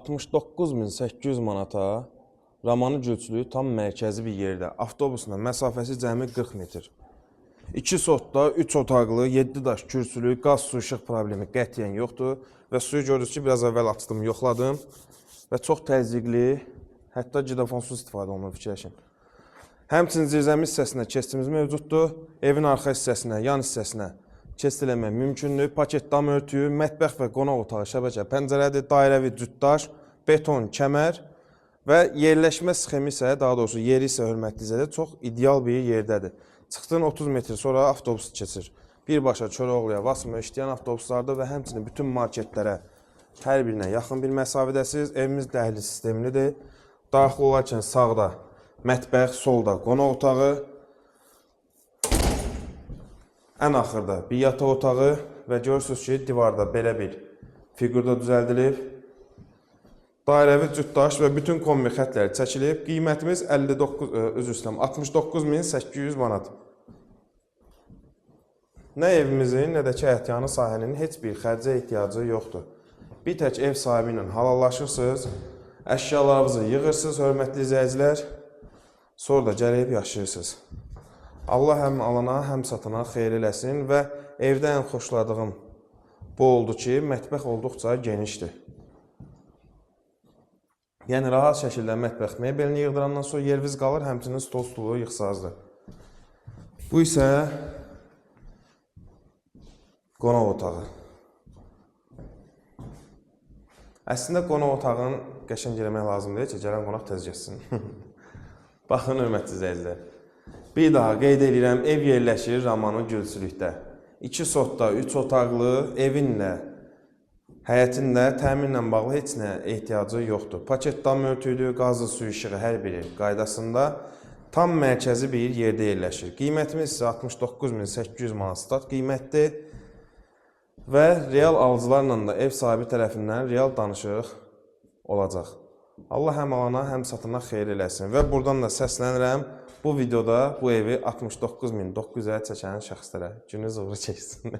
69.800 manata Ramanı Gülçülüyü tam mərkəzi bir yerdə. Avtobusla məsafəsi cəmi 40 metr. 2 sotda, 3 otaqlı, 7 daş kürsülü, qaz, su, işıq problemi qətiyyən yoxdur. Və suyu gördünüz ki, biraz əvvəl açdım, yoxladım və çox təzyiqli, hətta gidofonsuz istifadə olunur, fikirləşin. Həmçinin zirzəmi hissəsində keçidimiz mövcuddur. Evin arxa hissəsinə, yan hissəsinə keçid eləmək mümkündür. Paket dam örtüyü, mətbəx və qonaq otağı şəbəkə pəncərədir, dairəvi cütdaş, beton kəmər və yerləşmə sxemi isə, daha doğrusu yeri isə hörmətli izləyicilər, çox ideal bir yerdədir. Çıxdın 30 metr sonra avtobus keçir. Birbaşa Köroğluya, Vasma işləyən avtobuslarda və həmçinin bütün marketlərə hər birinə yaxın bir məsafədəsiniz. Evimiz dəhliz sistemlidir. Daxil olarkən sağda mətbəx, solda qonaq otağı, ən axırda bir yataq otağı və görürsünüz ki, divarda belə bir fiqurda düzəldilib. Dairəvi cütdaş və bütün kombi xətləri çəkilib. Qiymətimiz 59, üzr istəyirəm, 69.800 manat. Nə evimizin, nə də ki həyətyanı sahənin heç bir xərcə ehtiyacı yoxdur. Bir tək ev sahibi ilə halallaşırsınız, əşyalarınızı yığırsınız, hörmətli izləyicilər, sonra da gəlib yaşayırsınız. Allah həm alana, həm satana xeyir eləsin və evdə ən xoşladığım bu oldu ki, mətbəx olduqca genişdir. Yəni rahat şəkildə mətbəx mebelini yığdırandan sonra yeriniz qalır, həmçinin stol stulu yığsazdır. Bu isə qonaq otağı. Əslində qonaq otağını qəşəng eləmək lazım deyil ki, gələn qonaq tez getsin. Baxın, hörmətli izləyicilər. Bir daha qeyd edirəm, ev yerləşir Ramanın Gülçülükdə. 2 sotda, 3 otaqlı evinlə, həyətinlə, təmirlə bağlı heç nə ehtiyacı yoxdur. Paket dam örtüyüdür, qazlı su işığı hər biri qaydasında tam mərkəzi bir yerdə yerləşir. Qiymətimiz isə 69.800 manat stat qiymətdir. Və real alıcılarla da ev sahibi tərəfindən real danışıq olacaq. Allah həm alana, həm satana xeyir eləsin. Və buradan da səslənirəm bu videoda bu evi 69.900-ə çəkən şəxslərə. Gününüz uğurlu keçsin.